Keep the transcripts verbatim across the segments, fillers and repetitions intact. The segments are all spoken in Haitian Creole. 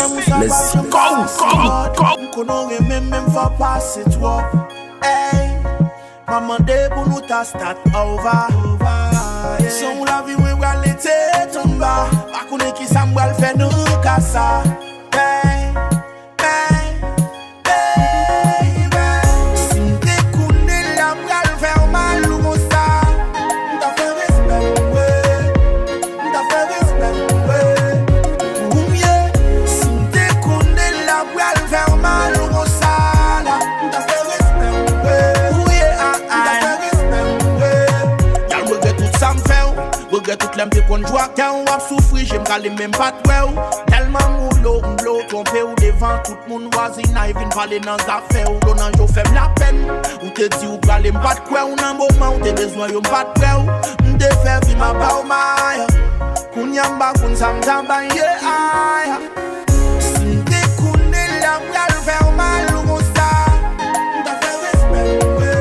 Let's go, go, go. M konnen w renmen m, men m fè w pase twòp. Ey, m ap mande pou nou ta start over. San ou lavi mwen pral lete tonba. Pa konnen kisa m pral fè nan ka sa. Ey, ey, baby. Si m te konnen la pral fè w mal ou konsa, m ta fè respè w, wi. M ta fè respè w, wi. Pou m ye, si m te konnen la pral fè w mal ou konsa la, m ta fè respè w, wi. Ou ye, ah, ah. M ta fè respè w, wi. Gal, m regrèt tout sa m fè w. Regrèt tout lè m te konn jwe ak kè w, w ap soufri, je m kale, men m pa t wè w. Tèlman m woule w, m vle w twonpe w devan tout moun, vwazinay vin pale nan zafè w. Dlo nan je w fè m lapèn. Ou te di w prale, m pa t kwè w. Nan moman w te bezwen yo, m pa t prè w. M te fè vi m ap ba w maya. Kounye a m pa konn sa m ta bay, yeah, aya. Si m te konnen la pral fè w mal ou konsa, m ta fè respè w, wi.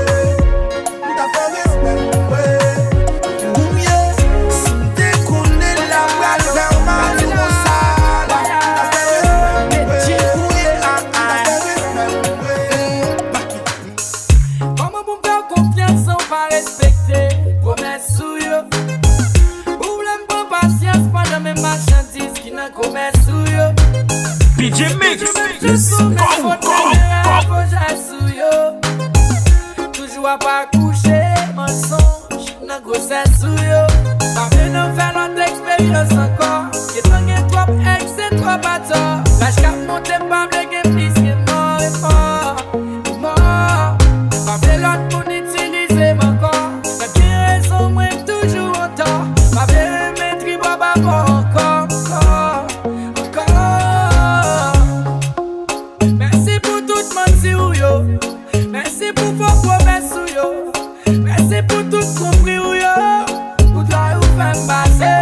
M ta fè respè w, wi. Pou m ye, si m te konnen la pral fè w mal ou konsa la, m ta fè respè w, wi. Pou m ye, ah, ah. M ta fè respè w, wi. Back it. Kòman pou m fè w konfyans san w pa respekte pwomès ou yo? Ou vle m pran pasyans pandan men machandiz ki nan komès ou yo? B J Mix, let's go, go, go. Fo jès ou yo. Toujou ap akouche mansonj nan gwosès ou yo. Pa vle nan fè lòt eksperyans ankò. Gentan gen twòp èks e twòp atò. Laj k ap monte, m pa vle gen plis ke mò e mò. Mò. Pa vle lòt moun itilize m ankò. Mwen gen rezon, mwen toujou antò. Pa vle renmen trip w ap avè w ankò, ankò, ankò. Mèsi pou tout manti w yo. Mèsi pou fo pwomès ou yo. Mèsi pou tout twonpri w yo. Pou trèy ou fè m pase.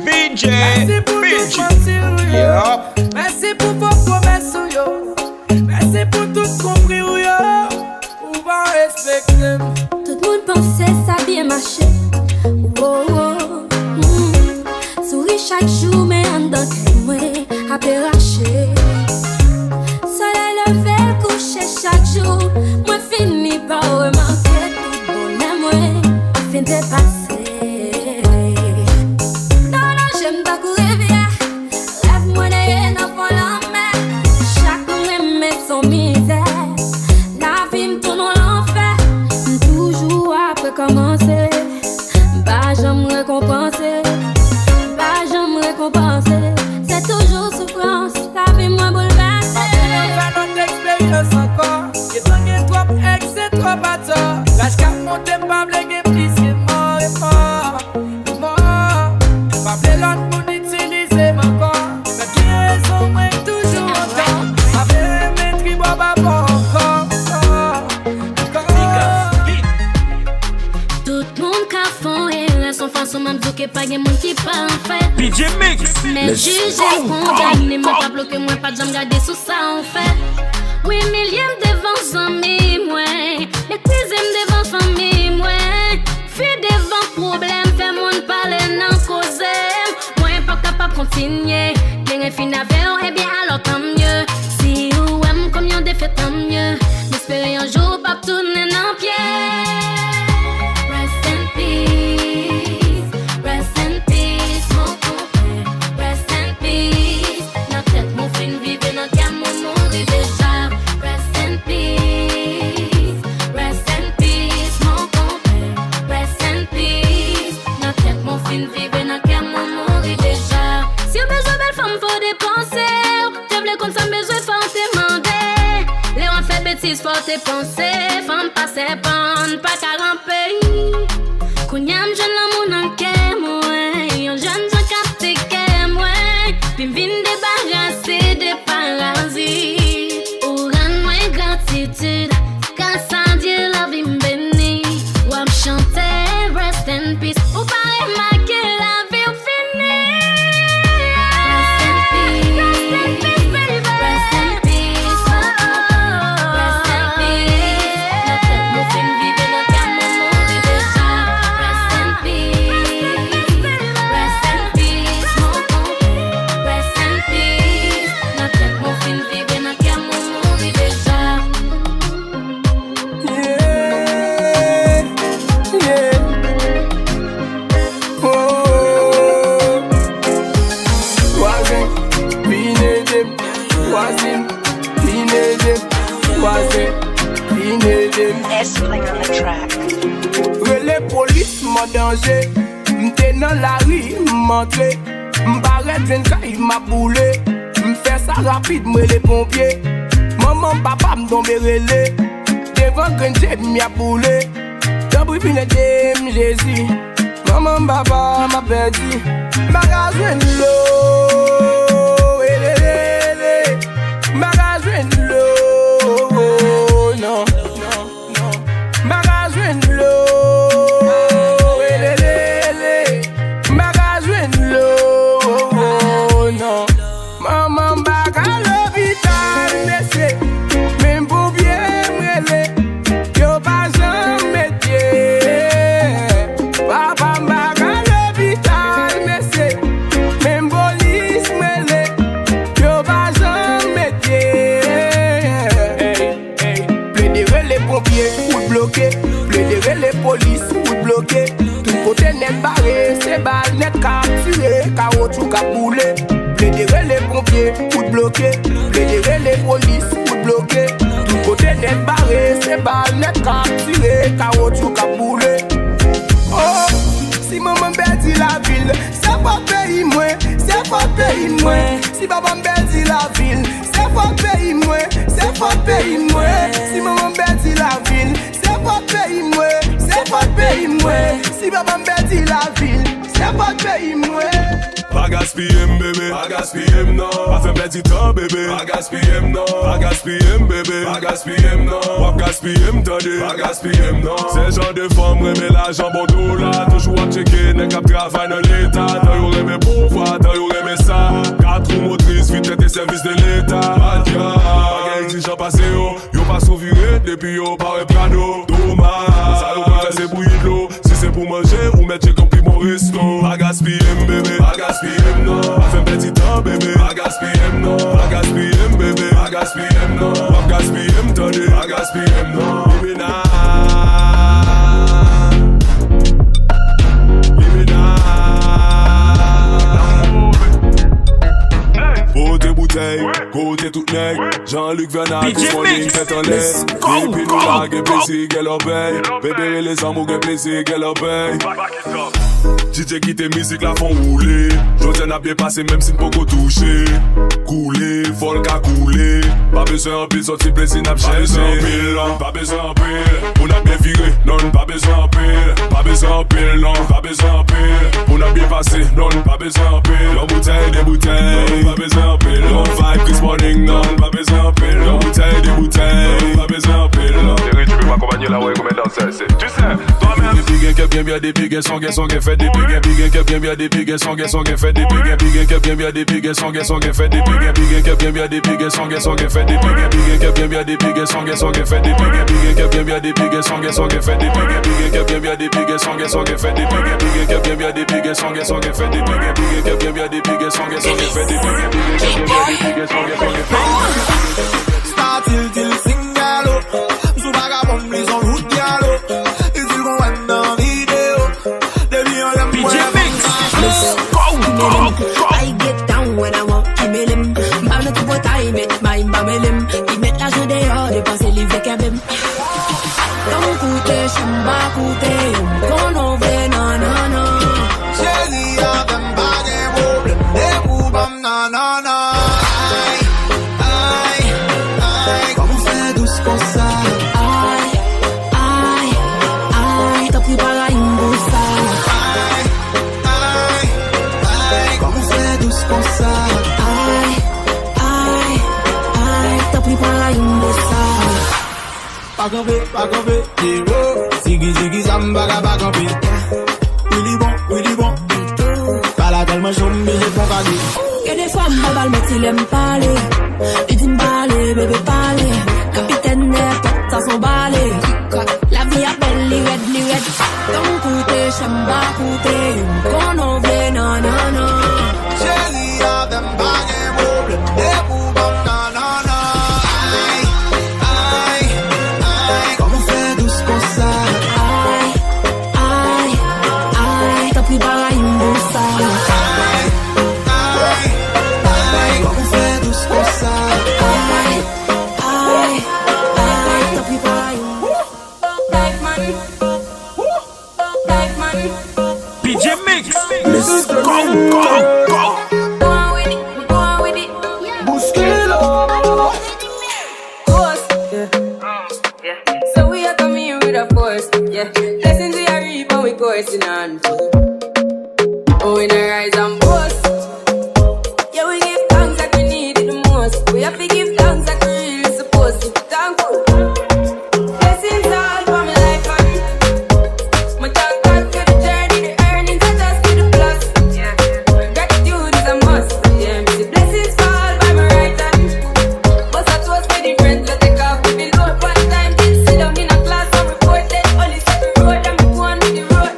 B J, mèsi pou tout manti w yo. Yep. Mèsi pou fo pwomès ou yo. Mèsi pou tout twonpri w yo. Ou pa respekte m. Tout moun panse sa byen mache. Wo, wo, mm. Souri chak jou, men anndan kè mwen ape rache. Solèy leve, kouche chak jou, mwen fini pa remake tout bonè mwen ap fin depase. Nan je m tankou rivyè, rèv mwen neye nan fon lanmè. Chak mwen renmen son mizè, lavi m tounen yon lanfè. M toujou ap rekòmanse. M pa janm rekonpanse, m pa janm rekonpanse. Se toujou soufrans, lavi mwen boulvèse. Pa vle nan fè lòt eksperyans ankò. Gentan gen twòp èks e twòp atò. Laj k ap monte, m pa vle gen plis ke mò e mò, mò. Pa vle lòt moun itilize m ankò. Mwen gen rezon, mwen toujou antò. Pa vle renmen trip w ap avè w ankò, ankò, ankò. Tout moun ka fè yon erè, s on fason m ap di w ke pa gen moun ki pafè. B J Mix, men jije, kondane mwen, pa bloke mwen, pa janm gade sou sa w fè. Ou imilye m devan zanmi mwen, meprize m devan fanmi mwen. Fi devan pwoblèm, fè moun pale nan koze m. Mwen p ap kapab kontinye. Gen ren fin avè w, ebyen alò tanmye. Si ou wè m kòm yon defèt, tanmye. M espere yon jou w p ap tounen nan pye. Rest in peace, rest in peace, mon konpè. Rest in peace. Nan tèt mwen w fin viv e nan kè mwen w mouri deja. Rest in peace, rest in peace, mon konpè. Rest in peace. Nan tèt mwen w fin viv e nan kè mwen w mouri deja. Si w bezwen bèl fanm, fò w depanse w. Te vle konn sa m bezwen, fò w te mande. Lè w ap fè betiz, fò w te panse. Fanm pa sèpan, pa ka ranpe. Kounye a m jwenn lanmou nan kè mwen, yon jènjan kapte kè mwen, pi m vin debarase de parazit. Ou rann mwen gratitid, gras a Dye lavi m beni. W ap chante rest in peace, ou pa remake lavi w fini. Rest in peace, rest in peace, mon konpè. Rest in peace. Nan tèt mwen w fin viv e nan kè mwen w mouri deja. Rest in peace, rest in peace, mon konpè. Rest in peace. Nan tèt Vwazen, vin ede m. Vwazen, vin ede m. S Play on the track. Rele polis, m an danje. M te nan lari, m antre. M parèt jwenn kay, m ap boule. M fè sa rapid, m rele ponpye. Manman, papa m tonbe rele. Devan grenn je m, y ap boule. Tanpri vin ede m, Jezi. Manman, papa, m ap pèdi. M pa ka jwenn dlo. Elelele. M pa ka jwenn dlo. Non. M pa ka jwenn dlo. Elelele. M pa ka jwenn dlo. Non. Manman, m pa ka lopital, mesye. Menm ponpye m rele, yo pa janm met pye. Papa, m pa ka lopital, mesye. Menm polis m rele, yo pa janm met pye. Ey, ey, plede rele ponpye, wout bloke. Plede rele polis, wout bloke. Tout kote nèt bare, se bal nèt k ap tire, kawotchou k ap boule. Plede rele ponpye, wout bloke. Plede rele polis, wout bloke. Tout kote nèt bare, se bal nèt k ap tire, kawotchou k ap boule. Oh, si manman m pèdi lavi l, se fòt peyi mwen, se fòt peyi mwen. Si papa m pèdi lavi l, se fòt peyi mwen, se fòt peyi mwen. Si manman m pèdi lavi l, se fòt peyi mwen, se fòt peyi mwen. Si papa m pèdi lavi l, se fòt peyi mwen. Pa gaspiye m, bebe, pa gaspiye m, non. Pa fè m pèdi tan, bebe, pa gaspiye m, non. Pa gaspiye m, bebe, pa gaspiye m, non. W ap gaspiye m, tande, pa gaspiye m, non. Se jan de fanm renmen lajan, bon dola. Toujou ap tcheke nèg k ap travay nan leta. Tan yo renmen pouvwa, tan yo renmen sa. Kat wou motris, vit tèt e sèvis de leta. Bad girl, pa gen egzijan pase yo. Yo pa souvire depi yo pa wè Prado. Domaj, sa yo konn fè se bouyi dlo. Si se pou manje, ou mèt tcheke yon pi bon resto. Pa gaspiye m, bebe, pa gaspiye m, non. Pa fè m pèdi tan, bebe, pa gaspiye m, non. Pa gaspiye m, bebe, pa gaspiye m, non. W ap gaspiye m, tande, pa gaspiye m, non. Limena. Limena. Pote boutèy, kote tout nèg. Jean-Luc Vernal, P J Mix, let's go, go, go. Epi nou la gen plezi, gen lòbèy. Bebe rele zanmi w, gen plezi, gen lòbèy. D J kite mizik la fè w woule. Jodi a n ap byen pase menm si n poko touche. Koule, fò l ka koule. Pa bezwen anpil sòti plezi n ap chèche. Pa bezwen anpil, non, pa bezwen anpil. Pou n ap byen vire, non, n pa bezwen anpil. Pa bezwen anpil, non, pa bezwen anpil. Pou n ap byen pase, non, n pa bezwen anpil. Yon boutèy, de boutèy, non, n pa bezwen anpil. Yon vibe Chris Morning, non, n pa bezwen anpil. Yon boutèy, de boutèy, non, n pa bezwen anpil. Chérie, tu peux m'accompagner là où est comme un danseur, c'est, tu sais, toi-même. Depi gen kè byen byen, depi gen son, gen son, gen fèt. Depi gen, depi gen kè byen byen, depi gen son, gen son, gen fèt. Depi gen, depi gen kè byen byen, depi gen son, gen son, gen fèt. Depi gen, depi gen kè byen byen, depi gen son, gen son, gen fèt. Depi gen, depi gen kè byen byen, depi gen son, gen son, gen fèt. Depi gen, depi gen kè byen byen, depi gen son, gen son, gen fèt. Depi gen, depi gen kè byen byen, depi gen son, gen son, gen fèt. Depi gen, depi gen kè byen byen, depi gen son, gen son, gen fèt. Depi gen, depi gen kè byen byen, depi gen son, gen son, gen fèt. Depi gen, depi gen kè byen byen, depi gen son, gen son, gen fèt. Star Til Til Singalo. M sou vagabon, m li son jout gyalo. Li di l gon wè m nan videyo. Depi yon lè m wè P J Mix, let's go, go, go. Ay, get down when I want kill him. M pa nan tripotay, met may, m pa mele m. Li met lajan deyò, depanse li vle kenbe m. Tan m koute, chan m pa koute, m konnen w vle nan, nan, nan. Cheri avè m pa gen pwoblèm, depi w ban m nan, nan, nan. Ay, ay, ay, kòman w fè dous konsa? Ay, ay, ay, tanpri pa rayi m pou sa. Ay, ay, ay, kòman w fè dous konsa? Ay, ay, ay, tanpri pa rayi m pou sa. Pa kanpe, pa kanpe, Dero. Zigi, zigi, sa m pa ka pa kanpe. Wi, li bon, wi, li bon. Pale a tèlman cho, m blije fon kage. Gen de fwa m pa ba l manti lè m pale. Li di m pale, bebe, pale. Kapitèn nèpòt, sa s on bale. Lavi a bèl, li rèd, li rèd. Tan m koute, chan m pa koute. M konnen w vle nan, nan, nan. Cheri avè m pa gen pwoblèm. Depi w ban m nan, nan, nan. Ay, ay, ay, kòman w fè dous konsa? Ay, ay, ay, tanpri pa rayi m pou sa. Ay, ay, ay, kòman w fè dous konsa? First in hand. Oh, we nuh rise and boast. Yeah, we give thanks like we need it the most. We have to give thanks like we really supposed to. Thankful. Blessings all for my life and my thank God for the journey, the earnings are just to the plus. Yeah. Gratitude is a must. Yeah, the blessings fall by my right hand. Bust a toast to the friends that take off the load one time. Did sit down in a class and report that only set the road and we go on with the road.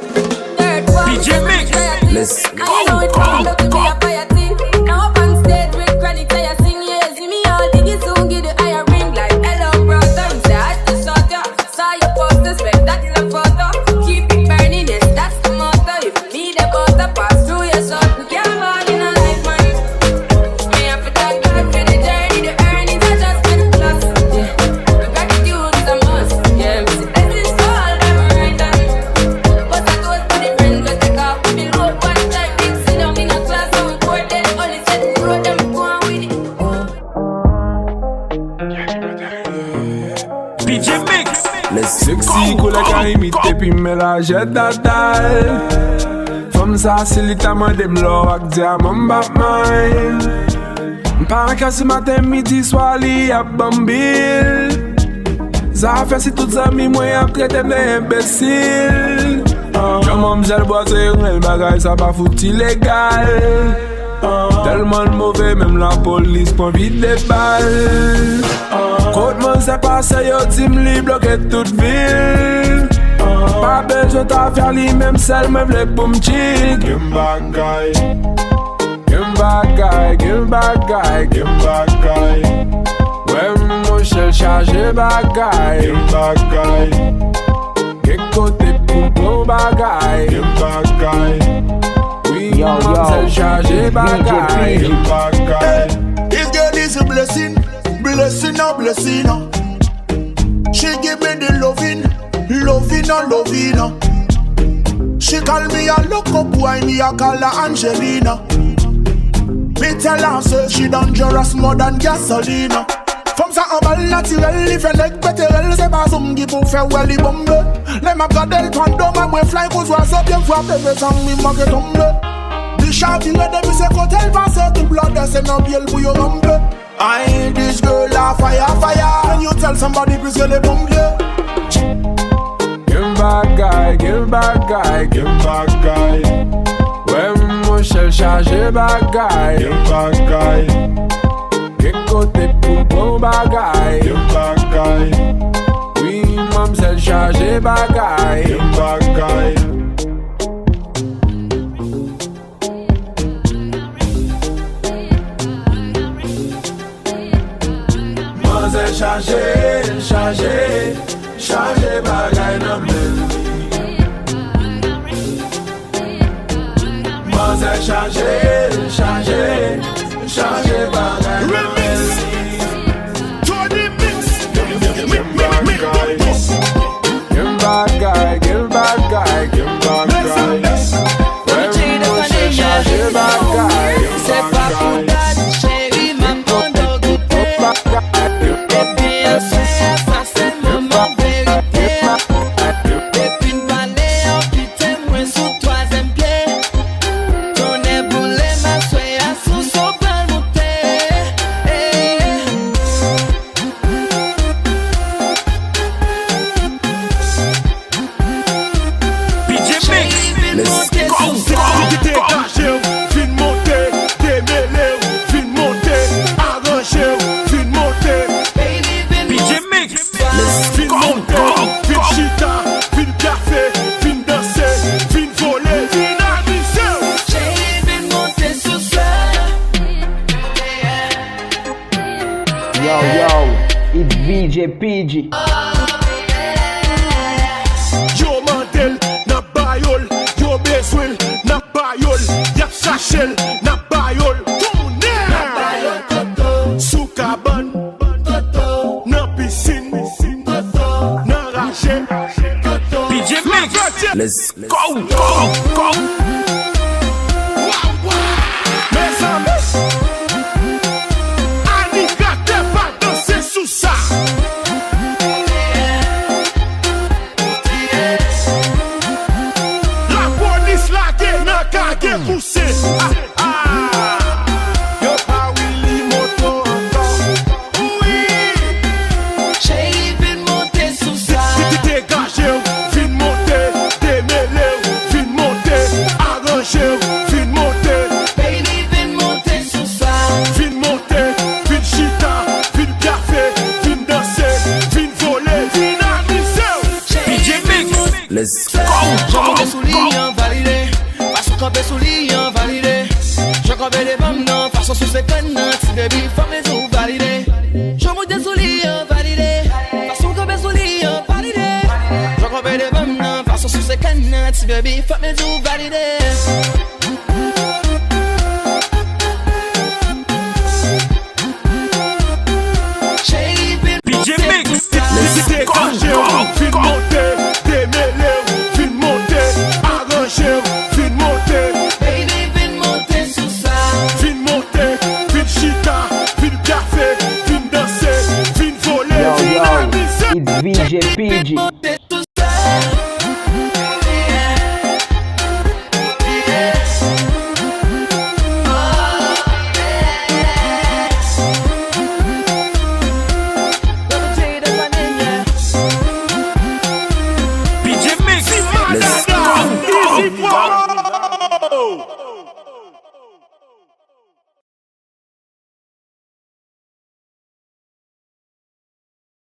Third one, P J Mix. Let's go, go, go. Now up on stage with Chronic, I sing, yeah, see me all diggy soon, give the higher ring like hello, brother. Him say, I just saw ya, saw your post, respect that in a photo. Keep it burning, yes, that's the motto. If me the butter pass through your soul, we can't fall in a life, man. Me have to thank God for the journey, the earnings are just for the plus. Yeah, gratitude is a must. Yeah, me see blessings fall by my right hand. But I toast to the friends that take off the load one time. Did sit down in a class and report that only set the road and we go on with it. P J Mix. Sexy koulè ka imite pi men lajè dadal. Fanm sa si li ta mande m lò ak dyaman m p ap mind. M pa ka si maten midi swa li ap ban m bil. Sa fè si tout zanmi mwen ap trete m de enbesil. Yon manmzèl bwase yon rèl bagay sa pa fout ilegal. Tèlman l move, menm lapolis pran vide bal. Kot manzè pase, yo di m li bloke tout vil. Pa bezwen ta fè li menm sèl, mwen vle pou m chill. Gen bagay, gen bagay, gen bagay, gen bagay. Wè m monchè l chaje bagay. Gen bagay. Gen kote pou bon bagay. Gen bagay. Wi, yo, yo, manzèl chaje bagay. Gen bagay. This girl is a blessing, blessing, a blessing. She give me the loving, loving, a loving. She call me a loco boy, me a call her Angelina. Me tell her say she dangerous more than gasolina. Fanm sa anba l natirèl, li fè nèg pete rèl, se pa zoom ki pou fè wè li bonbe. Lè m ap gade l pran do mwen, mwen fly kou zwazo byen frape, mezanmi m manke tonbe. Li chavire depi se kote l pase, tout blòdè se nan pye l pou yo ranpe. Ay, this girl a fire, fire. Can you tell somebody please rele ponpye? Gen bagay, gen bagay, gen bagay. Wè m monchè l chaje bagay. Gen bagay. Gen kote pou bon bagay. Gen bagay. Wi, manmzèl chaje bagay. Gen bagay. Manzè chaje, chaje, chaje bagay nan men li. Manzè chaje, chaje, chaje bagay nan men li. Tony Mix. Gen bagay, gen bagay, gen bagay. Wè m monchè chaje bagay. Se pa pou dat, cheri, m ap mande w goute. Epi aswè a, sa se moman verite a. Epi n pale, yo kite mwen sou twazyèm pye. Tonnè boule m, aswè a, sou son pral moute. P J Mix. Let's go, go, go. Degaje w, vin monte, demele w, vin monte, aranje w, vin monte. P J Mix. Let's go, go, go. Vin monte, vin chita, vin kafe, vin danse, vin vole, vin amize w. Cheri, vin monte sou sa. Yo, yo, it's V J P G. Yo mande l, n ap ba yo l, yo bezwen l, n ap ba yo l, y ap chache l, n ap ba yo l. Tonnè! Sou kabann, nan pisin, nan raje. P J Mix. Let's Go, go, go. Mezanmi, animatè pa danse sou sa. Ti baby, fòk m di w valide. Jan w monte sou li an valide. Fason w kanpe sou li an valide. Jan w kanpe devan m nan, fason w souse kè m nan. Ti baby, fòk m di w valide.